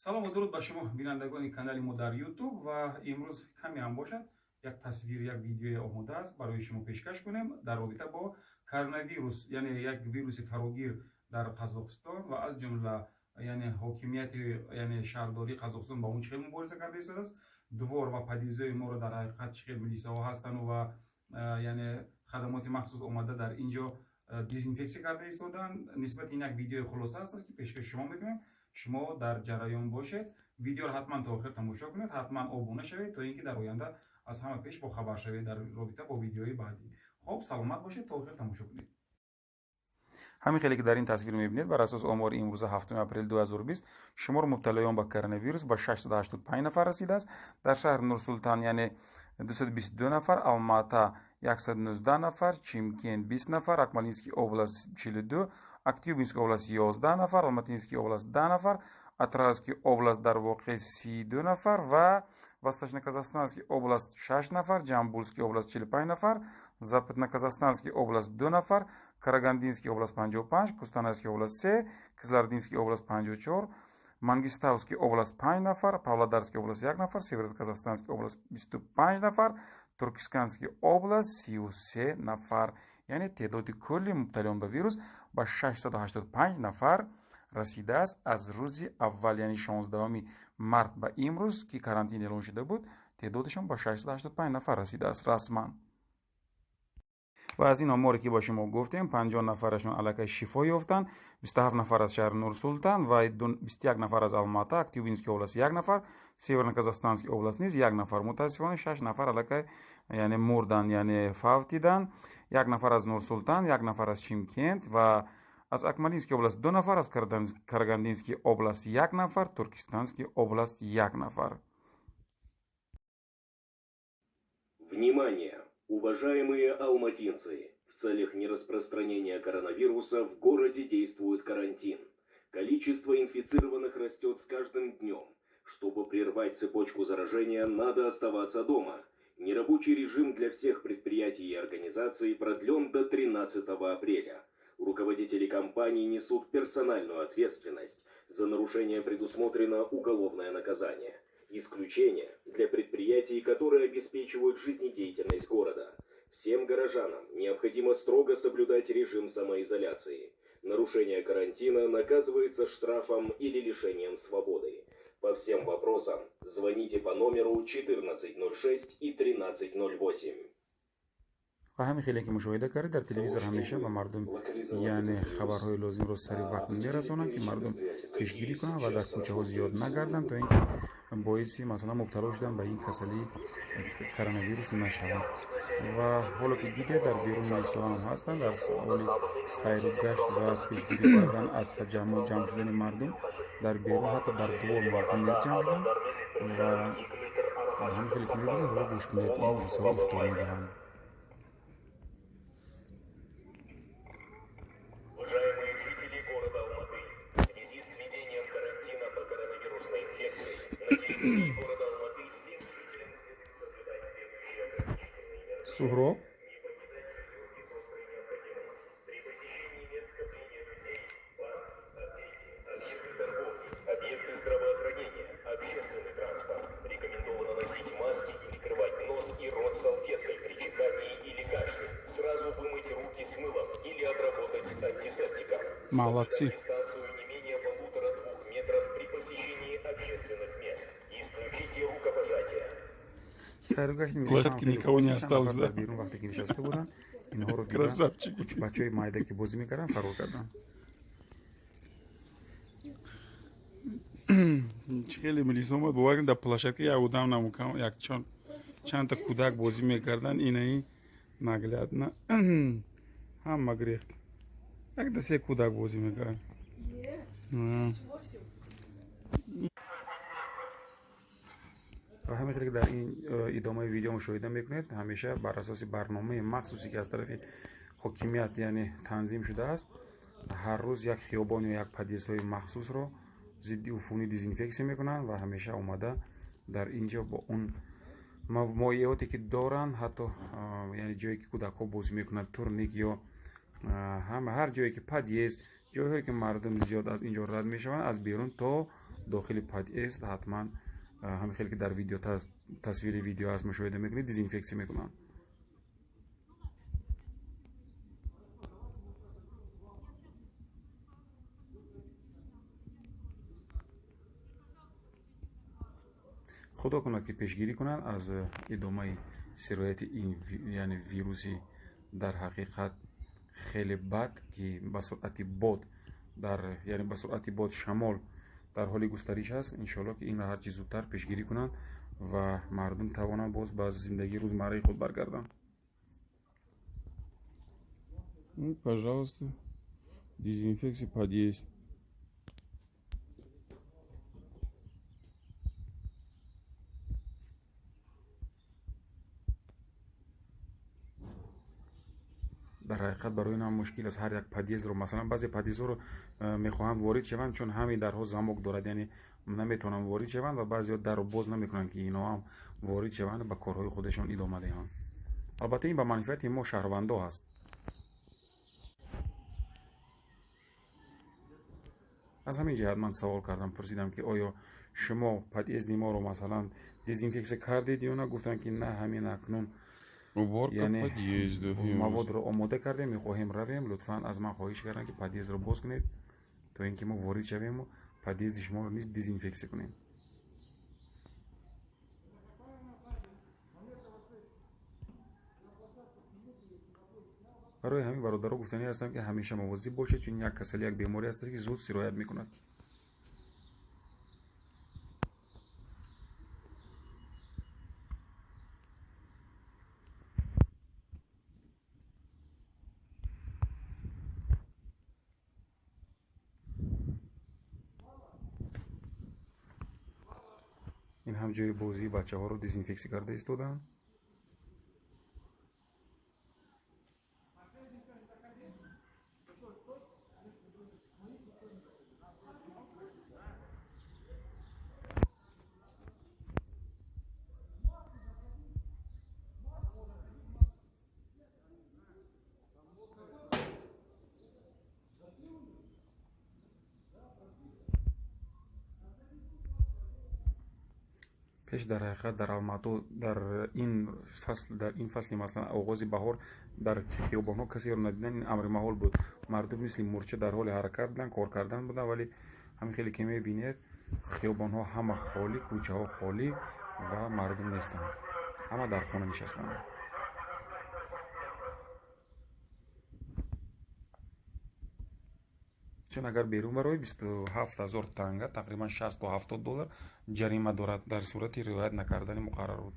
Салому дуруд ба шумо, бинандагони канали мо дар YouTube. Ва имрӯз каме ҳам бошад як тасвир, як видеое омода аст барои шумо пешкаш кунем дар робита бо коронавирус, яъне як вируси фарогир дар Қазоқистон ва аз ҷумла яъне ҳокимияти, яъне шаҳрдории Қазоқистон ба он чӣ хел мубориза карда истодааст. Двор ва подъездҳои моро дар ҳақиқат чӣ хел милисаҳо ҳастанду ва яъне хадамоти махсус омада дар ин ҷо дезинфексия карда истоданд. Нисбати ин як видеои хулоса аст, ки пешкаши шумо мекунем. Шумо дар ҷараён бошед, видеоро ҳатман то охир тамошо кунед, ҳатман обуна шавед, то ин ки дар оянда аз ҳама пеш бохабар шавед дар робита бо видеои баъдӣ. Хоб, саломат бошед, то охир тамошо кунед. Ҳамин хеле ки дар ин тасвир мебинед, бар асоси омори имрӯза 7 апрели 2020 шумори мубталоён ба коронавирус ба 685 нафар расидааст. Дар шаҳри Нурсултан яъне 222 нафар, Алмата 119 нафар, Чимкент 20 нафар, Акмолинский область 42, Актюбинский область 11 нафар, Алматинский область 10 нафар, Атырауский область дар воқеъ 32 нафар ва Восточно-Казахстанский область 6 нафар, Джамбулский область 45 нафар, Западно-Казахстанский область 2 нафар, Карагандинский область 55, Кустанайский область 3, Кызылординский область 54, Мангистауский область 5 нафар, Павлодарский область 1 нафар, Северо-Казахстанский область 25 нафар, Туркестанский область 33 нафар. Яъне теъдоди кулли мубталиён ба вирус ба 685 нафар расидааст. Аз рӯзи аввал, яъне 16 март ба имрӯз, ки карантин эълон шуда буд, теъдодашон ба 685 нафар расидааст расман. Ва аз ин оморе ки ба шумо гуфтем, 50 нафарашон аллакай шифо ёфтанд, 27 нафар аз шаҳри Нурсултан ва 21 нафар аз Алмата, Актюбинский область 1 нафар, Северно-Казахстанский область низ 1 нафар. Мутаассифона 6 нафар аллакай яъне мурданд, яъне фавтиданд. 1 нафар аз Нурсултан, 1 нафар аз Чимкент ва аз Акмолинский область 2 нафар, аз Карагандинский область 1 нафар, Туркестанский область 1 нафар. Внимание! Уважаемые алматинцы! В целях нераспространения коронавируса в городе действует карантин. Количество инфицированных растет с каждым днем. Чтобы прервать цепочку заражения, надо оставаться дома. Нерабочий режим для всех предприятий и организаций продлен до 13 апреля. Руководители компаний несут персональную ответственность. За нарушение предусмотрено уголовное наказание. Исключение для предприятий, которые обеспечивают жизнедеятельность города. Всем горожанам необходимо строго соблюдать режим самоизоляции. Нарушение карантина наказывается штрафом или лишением свободы. По всем вопросам звоните по номеру 1406 и 1308. Ва ҳамин хеле ки мушоҳида кардед, дар телевизор ҳамеша ба мардум яъне хабарҳои лозимро сари вақт мерасонанд, ки мардум пешгирӣ кунанд ва дар кӯчаҳо зиёд нагарданд, то ин ки боиси масалан мубтало шудан ба ин касалии коронавирус нашаванд. Ва ҳоло ки дидед, дар берун милисаҳо ҳам ҳастанд дар ҳоли сайру гашт ва пешгирӣ кардан аз таҷаммӯъ, ҷамъ шудани мардум дар берун. Ҳатто дар двор мумкин нест ҷамъ шудан. Ва ҳамин хеле ки мебинед, ҳоло гӯш кунед, ин милисаҳо ихтор медиҳанд. Уважаемые жители города Алматы, в связи с введением карантина по коронавирусной инфекции на территории города Алматы всем жителям следует соблюдать следующие ограничительные мероприятия. Суҳроб. Не покидать жилье без острой необходимости. При посещении мест скопления людей, банки, аптеки, объекты торговли, объекты здравоохранения, общественный транспорт. Рекомендовано носить маски и прикрывать нос и рот салфеткой при чихании или кашле. Сразу вымыть руки с мылом или обработать антисептиком. Молодцы. Соблюдать дистанцию не менее 1,5-2 метров при посещении общественных мест. Исключите рукопожатия. Сайру гашти Площадки никого не осталось, да? Дар берун вақте ки нишаста буданд, инҳоро дидан, Красавчики. бачаҳои майда ки бозӣ мекарданд, фарор карданд. Чӣ хеле милиса омад, бовар кунед, дар площадка як одам намукам, як чандта кӯдак бозӣ мекарданд. Инаи наглядно ҳама гирехт, як да се кӯдак бозӣ мекард. Ва ҳамин хеле ки дар ин идомаи видео мушоҳида мекунед, ҳамеша бар асоси барномаи махсусе ки аз тарафи ҳокимият яъне танзим шудааст, ҳар рӯз як хиёбон ё як подъездҳои махсусро зидди уфунӣ дезинфексия мекунанд ва ҳамеша омада дар ин ҷо бо он моеоте ки доранд, ҳатто яъне ҷое ки кӯдакҳо бозӣ мекунанд, турник ё ҳама ҳар ҷое ки подъезд Ҷойҳое ки мардум зиёд аз ин ҷо рад мешаванд, аз берун то дохили подъезд ҳатман ҳамин хеле ки дар видео тасвири видео аст мушоҳида мекунед, дезинфексия мекунанд. Худо кунад ки пешгирӣ кунанд аз идомаи сирояти ин яъне вируси дар ҳақиқат хеле бад, ки ба суръати бод дар яъне ба суръати бод шамол дар ҳоли густариш аст. Иншоалло ки инро ҳарчи зудтар пешгирӣ кунанд ва мардум тавонанд боз ба зиндагии рӯзмарраи худ баргарданд. Пожалуйста, дезинфекция подъезд. Дар ҳақиқат барои инам мушкил аст. Ҳар як подъездро, масалан, баъзе подъездҳоро мехоҳанд ворид шаванд, чун ҳамин дарҳо замок дорад, яъне наметавонанд ворид шаванд ва баъзеҳо дарро боз намекунанд, ки инҳо ҳам ворид шаванд, ба корҳои худашон идома диҳанд. Албатта ин ба манфиати мо шаҳрвандо ҳаст. Аз ҳамин ҷиҳат ман савол кардам, пурсидам, ки оё шумо подъезди моро масалан дезинфексия кардед ё на? Гуфтанд, ки на, ҳамин акнун Уборка подъезда. Маводро омода кардем, мехоҳем равем. Лутфан аз ман хоҳиш карданд, ки подъездро боз кунед, то ин ки мо ворид шавему подъезди шуморо низ дезинфексия кунем. Барои ҳамин бародаро гуфтанӣ ҳастам, ки ҳамеша мавозиб бошед, чун як касалӣ, як беморӣ ҳаст, ки зуд сироят мекунад. Ин ҳам ҷои бозии бачаҳоро дезинфексия карда истодаанд. Пеш дар ҳақиқат дар Алмато дар ин фасл, дар ин фасли масалан оғози баҳор дар хиёбонҳо касеро надидан ин амри маҳол буд. Мардум мисли мурча дар ҳоли ҳаракат буданд, кор кардан буданд, вале ҳамин хеле ки мебинед, хиёбонҳо ҳама холӣ, кӯчаҳо холӣ ва мардум нестанд, ҳама дар хона нишастанд. Чун агар берун барои 27 000 танга, тақрибан 60 то 70 доллар ҷарима дорад дар сурати риоят накардани муқаррарот.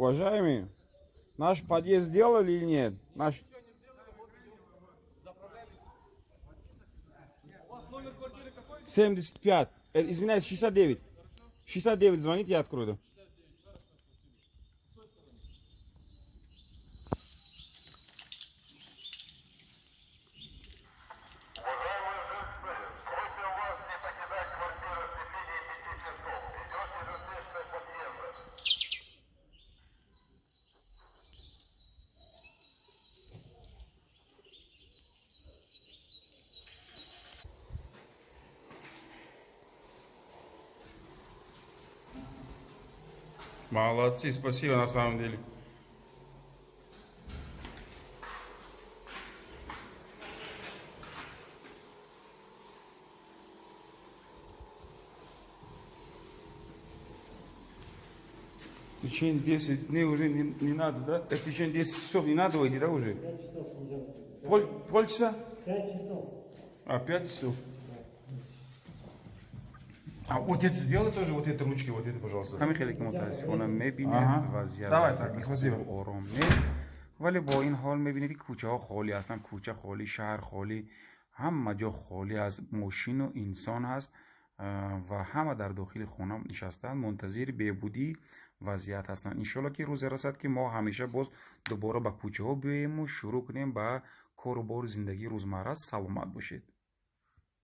Уважаемые, наш подъезд сделали или нет? Наш... 75. Извиняюсь, 69. 69 звоните, я открою. Да. Уважаемые жильцы, просим вас не покидать квартиры в течение 5 часов. Идет дезинфекция подъезда. Молодцы, спасибо на самом деле. В течение 10 дней уже не надо, да? В течение 10 часов не надо выйти, да, уже? 5 часов нельзя. Полчаса? 5 часов. А, 5 часов. А вот это сделай тоже, вот это ручки, вот это, пожалуйста. Ҳамин хеле ки мутаассифона мебинед, вазъият Давай, вазъияти так, спасибо. хубу ором нест, вале бо ин ҳол мебинед, ки кӯчаҳо холӣ ҳастанд, кӯча холӣ, шаҳр холӣ, ҳама ҷо холӣ аз мошину инсон ҳаст. Ва ҳама дар дохили хона нишастаанд, мунтазири беҳбудии вазъият ҳастанд. Иншоалло, ки рӯзе расад, ки мо ҳамеша боз дубора ба кӯчаҳо биёему шурӯъ кунем ба кору бори зиндагии рӯзмарра. Саломат бошед.